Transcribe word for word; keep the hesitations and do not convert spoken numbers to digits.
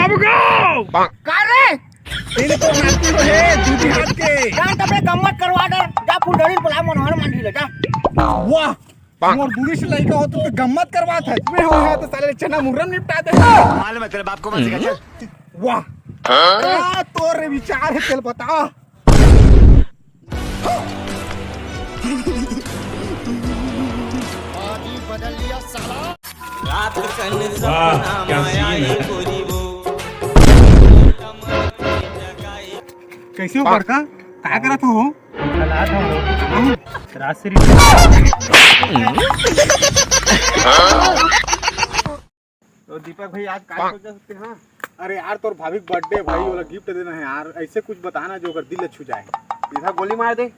का रे? तेरे तो नाती हो हे, दूधी हाथ के। जा तबे गम्मत करवा दे, जा फुलझड़ी बुला मनोहर मांझी ले जा। वाह, मोर दूरी से लइका हो तो गम्मत करवात हे। मैं हो तो साले चना मुर्रम निपटा दे। मालूम है तेरे बाप को मत सिखा, चल। वाह। का तोर विचार हे, चल बता। वाह, क्या सीन है। कैसे हो बड़का? काय करत हो? चलात हो। राजश्री। तो दीपक भाई, आज का सोचा सकते हैं? अरे यार, तोर भाभी के बर्थडे भाई, ओला गिफ्ट देना है यार। ऐसे कुछ बताना जो ओकर दिल छू जाए। सीधा गोली मार दे।